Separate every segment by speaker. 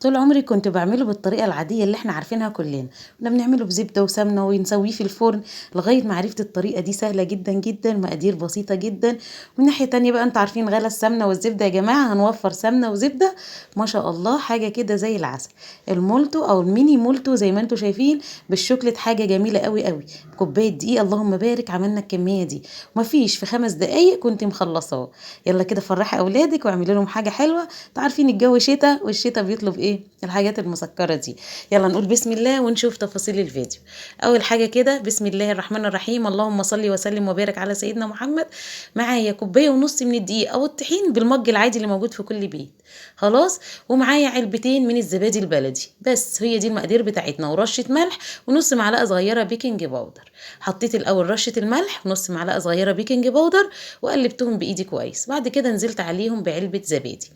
Speaker 1: طول عمري كنت بعمله بالطريقة العادية اللي احنا عارفينها كلنا، كنا بنعمله بزبده وسمنه ونسويه في الفرن، لغاية ما عرفت الطريقة دي سهلة جدا جدا، مقادير بسيطة جدا. ومن ناحية تانية بقى انتوا عارفين غلا السمنة والزبده يا جماعة، هنوفر سمنه وزبده ما شاء الله، حاجة كده زي العسل. المولتو او الميني مولتو زي ما انتوا شايفين بالشوكله، حاجة جميلة قوي قوي. كوباية دقيق اللهم بارك عملنا الكمية دي، مفيش في 5 دقايق كنت مخلصاه. يلا كده فرحي اولادك واعملي لهم حاجة حلوة، انتوا عارفين الجو شتاء والشتاء بيطلب ايه؟ الحاجات المسكره دي. يلا نقول بسم الله ونشوف تفاصيل الفيديو. اول حاجة كده بسم الله الرحمن الرحيم، اللهم صل وسلم وبارك على سيدنا محمد. معايا كوباية ونص من الدقيق او الطحين بالمج العادي اللي موجود في كل بيت، خلاص. ومعايا علبتين من الزبادي البلدي، بس هي دي المقادير بتاعتنا، ورشه ملح ونص معلقه صغيرة baking powder. حطيت الاول رشه الملح ونص معلقه صغيرة baking powder وقلبتهم بايدي كويس. بعد كده نزلت عليهم بعلبه زبادي.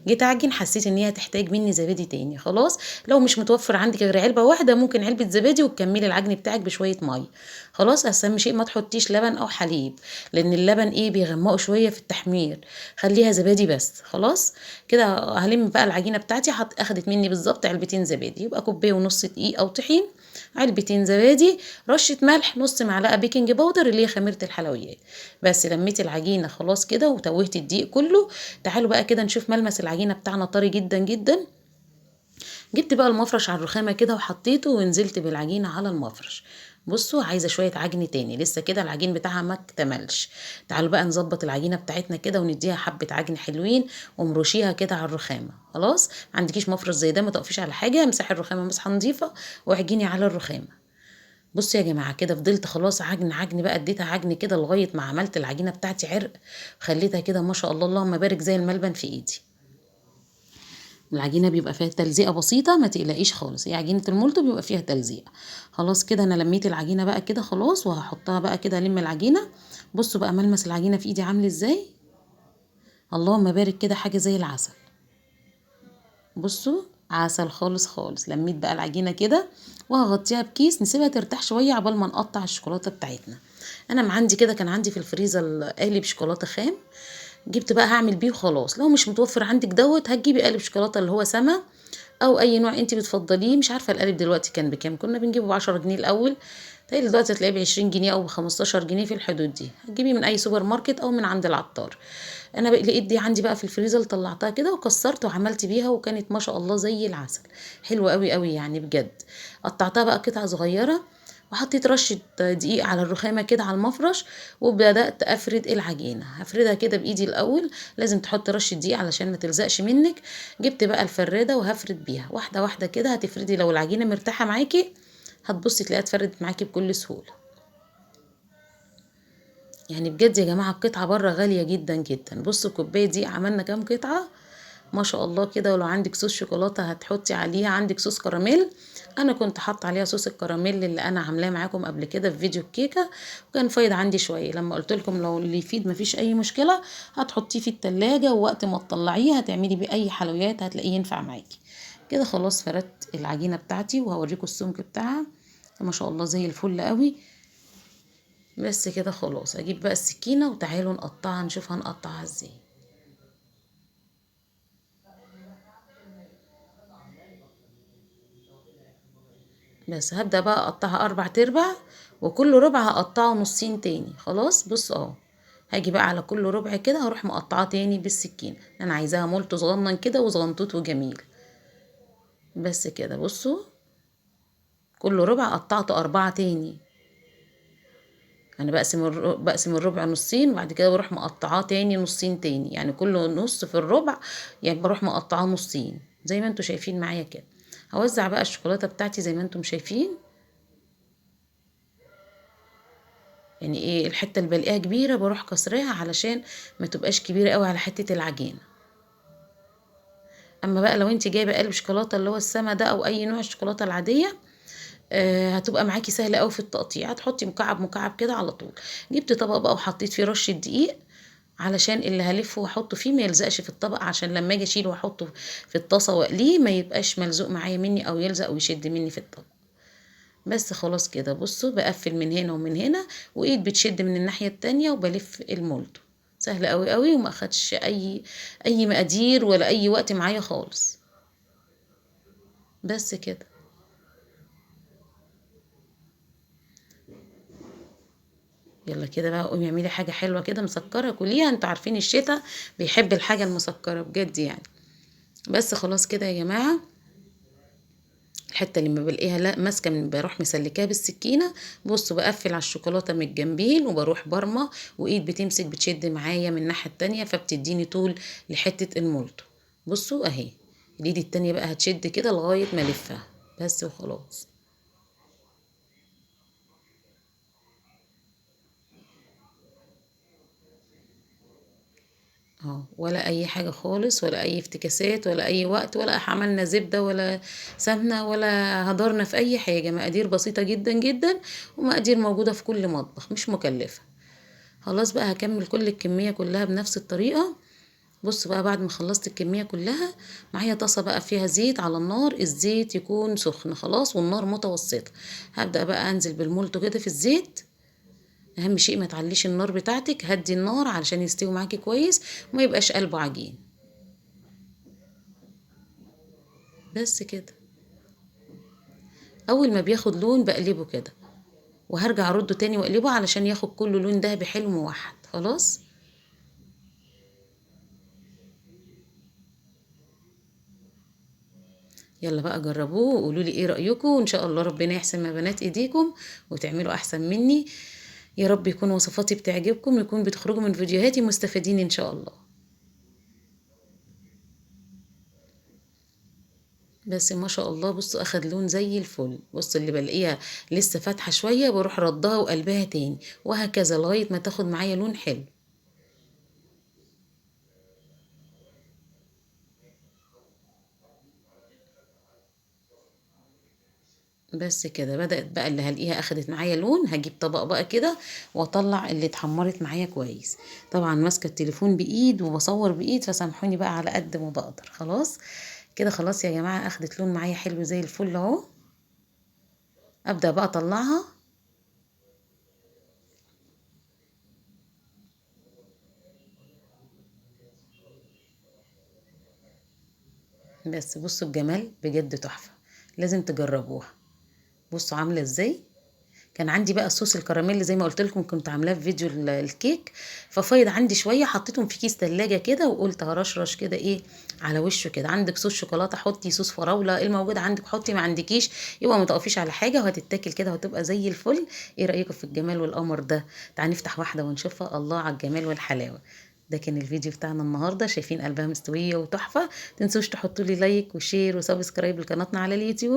Speaker 1: جيت اعجن حسيت ان هي هتحتاج مني زبادي تاني، خلاص. لو مش متوفر عندك غير علبة واحدة ممكن علبة زبادي وتكملي العجن بتاعك بشوية مية، خلاص. اهم شيء ما تحطيش لبن او حليب، لان اللبن ايه بيغمقه شوية في التحمير، خليها زبادي بس، خلاص. كده هلم بقى العجينة بتاعتي. اخدت مني بالظبط علبتين زبادي، يبقى كوباية ونص دقيق او طحين، علبتين زبادي، رشه ملح، نص معلقه baking powder اللي هي خميره الحلويات. بس لميت العجينة خلاص كده وتوهت الدقيق كله. تعالوا بقى كده نشوف ملمس العجينة بتاعنا، طري جدا جدا. جبت بقى المفرش على الرخامه كده وحطيته ونزلت بالعجينه على المفرش. بصوا عايزه شوية عجن تاني، لسه كده العجين بتاعها ما اكتملش. تعالوا بقى نظبط العجينة بتاعتنا كده ونديها حبه عجن حلوين ومرشيها كده على الرخامه، خلاص. ما عندكيش مفرش زي ده ما تقفيش على حاجة، امسحي الرخامه مسحه نظيفة واعجني على الرخامه. بصوا يا جماعة كده فضلت خلاص عجن عجن بقى، اديتها عجن كده لغاية ما عملت العجينة بتاعتي عرق، خليتها كده ما شاء الله اللهم بارك زي الملبن في ايدي. العجينة بيبقى فيها تلزيقه بسيطة، ما تقلقيش خالص، هي عجينه المولتو بيبقى فيها تلزيقه. خلاص كده انا لميت العجينة بقى كده خلاص، وهحطها بقى كده الم العجينة. بصوا بقى ملمس العجينة في ايدي عامل ازاي، اللهم بارك كده حاجة زي العسل. بصوا عسل خالص خالص. لميت بقى العجينة كده وهغطيها بكيس، نسيبها ترتاح شوية عقبال ما نقطع الشوكولاتة بتاعتنا. انا عندي كده كان عندي في الفريزر قالب شوكولاتة خام، جبت بقى هعمل بيه وخلاص. لو مش متوفر عندك دوت هتجيبي قالب شوكولاتة اللي هو سما او اي نوع انت بتفضليه. مش عارفه القالب دلوقتي كان بكام، كنا بنجيبه ب10 جنيه الاول، تقريبا دلوقتي هتلاقيه ب20 جنيه او ب15 جنيه في الحدود دي. هتجيبيه من اي سوبر ماركت او من عند العطار. انا لقيت دي عندي بقى في الفريزر، طلعتها كده وكسرت وعملت بيها، وكانت ما شاء الله زي العسل، حلوة قوي قوي يعني بجد. قطعتها بقى قطع صغيرة وحطيت رشه دقيق على الرخامه كده على المفرش، وبدات افرد العجينة. هفردها كده بايدي الاول، لازم تحط رشه دقيق علشان ما تلزقش منك. جبت بقى الفراده وهفرد بيها واحدة واحدة كده. هتفردي لو العجينة مرتاحة معاكي هتبصي تلاقيها اتفردت معاكي بكل سهولة. يعني بجد يا جماعة القطعة بره غالية جدا جدا. بصوا الكوباية دي عملنا كام قطعه ما شاء الله كده. ولو عندك صوص شوكولاتة هتحطي عليها، عندك صوص كراميل، انا كنت حاطه عليها صوص الكراميل اللي انا عاملاه معاكم قبل كده في فيديو الكيكه، وكان فايض عندي شوية. لما قلت لكم لو اللي يفيد مفيش اي مشكلة هتحطيه في التلاجة، ووقت ما تطلعيه هتعملي بيه اي حلويات هتلاقيه ينفع معاكي كده. خلاص فردت العجينة بتاعتي وهوريكم السمك بتاعها ما شاء الله زي الفل قوي. بس كده خلاص اجيب بقى السكينة وتعالوا نقطعها، نشوف هنقطعها ازاي. بس هبدأ بقى اقطعها 4 ارباع، وكل ربع هقطعه نصين تاني. خلاص بصوا اهو، هاجي بقى على كل ربع كده هروح مقطعاه تاني بالسكينة. انا عايزاها مولتو صغنن كده وصغنطوط وجميل. بس كده بصوا كل ربع قطعته 4 تاني. انا بقسم الربع نصين، وبعد كده بروح مقطعاه تاني نصين تاني، يعني كل نص في الربع يعني بروح مقطعاه نصين زي ما انتوا شايفين معايا كده. هوزع بقى الشوكولاتة بتاعتي زي ما انتم شايفين. يعني ايه الحتة اللي بلاقيها كبيرة بروح كسرها علشان ما تبقاش كبيرة قوي على حتة العجينة. اما بقى لو انت جايبه قالب شوكولاتة اللي هو السما ده او اي نوع الشوكولاتة العادية، هتبقى معاكي سهلة قوي في التقطيع، هتحطي مكعب مكعب كده على طول. جبت طبق بقى وحطيت فيه رشه دقيق علشان اللي هلفه واحطه فيه ما يلزقش في الطبق، عشان لما اجي اشيله واحطه في الطاسه واقليه ما يبقاش ملزوق معايا مني او يلزق ويشد مني في الطبق. بس خلاص كده بصوا بقفل من هنا ومن هنا، وايد بتشد من الناحية التانية، وبلف المولتو. سهل قوي قوي وما اخدش اي مقادير ولا اي وقت معايا خالص. بس كده. يلا كده بقى قومي اعملي حاجة حلوة كده مسكره كليها، انتوا عارفين الشتاء بيحب الحاجة المسكره بجد يعني. بس خلاص كده يا جماعة، الحتة اللي ما بلاقيها لا ماسكه من بروح مسلكاها بالسكينة. بصوا بقفل على الشوكولاتة من الجنبين وبروح برمه، وايد بتمسك بتشد معايا من الناحية التانية، فبتديني طول لحته المولتو. بصوا اهي الايد التانية بقى هتشد كده لغاية ما الفها بس وخلاص. اهو ولا اي حاجة خالص، ولا اي افتكاسات، ولا اي وقت، ولا عملنا زبدة ولا سمنه ولا هدرنا في اي حاجة. مقادير بسيطة جدا جدا، ومقادير موجودة في كل مطبخ، مش مكلفة. خلاص بقى هكمل كل الكمية كلها بنفس الطريقة. بصوا بقى بعد ما خلصت الكمية كلها، معايا طاسه بقى فيها زيت على النار، الزيت يكون سخن خلاص والنار متوسطه. هبدا بقى انزل بالمولتو كده في الزيت. اهم شيء ما تعليش النار بتاعتك، هدي النار علشان يستوي معاكي كويس وما يبقاش قلبه عجين. بس كده. اول ما بياخد لون بقلبه كده، وهرجع ارده تاني واقلبه علشان ياخد كله لون دهبي حلو موحد. خلاص يلا بقى جربوه وقولوا لي ايه رايكم، وان شاء الله ربنا يحسن ما بنات ايديكم وتعملوا احسن مني يا رب. يكون وصفاتي بتعجبكم، يكون بتخرجوا من فيديوهاتي مستفيدين ان شاء الله. بس ما شاء الله بصوا اخد لون زي الفل. بصوا اللي بلاقيها لسه فاتحة شوية بروح ردها وقلبها تاني، وهكذا لغاية ما تاخد معايا لون حلو. بس كده بدأت بقى اللي هلاقيها اخدت معايا لون، هجيب طبق بقى كده واطلع اللي اتحمرت معايا كويس. طبعا ماسكه التليفون بايد وبصور بايد، فسامحوني بقى على قد ما بقدر. خلاص كده خلاص يا جماعة اخدت لون معايا حلو زي الفل اهو. ابدأ بقى اطلعها. بس بصوا الجمال بجد تحفة، لازم تجربوها. بصوا عامله ازاي. كان عندي بقى صوص الكراميل زي ما قلت لكم كنت عاملاه في فيديو الكيك، ففايض عندي شوية حطيتهم في كيس تلاجة كده، وقلت هرشرش كده ايه على وشه كده. عندك صوص شوكولاتة حطي، صوص فراوله الموجود عندك حطي، ما عندكيش يبقى ما تقفيش على حاجة، وهتتاكل كده وهتبقى زي الفل. ايه رايكم في الجمال والقمر ده؟ تعالوا نفتح واحدة ونشوفها. الله على الجمال والحلاوه. ده كان الفيديو بتاعنا النهارده، شايفين قلبها مستوية وتحفه. متنسوش تحطوا لي like و share و subscribe لقناتنا على اليوتيوب.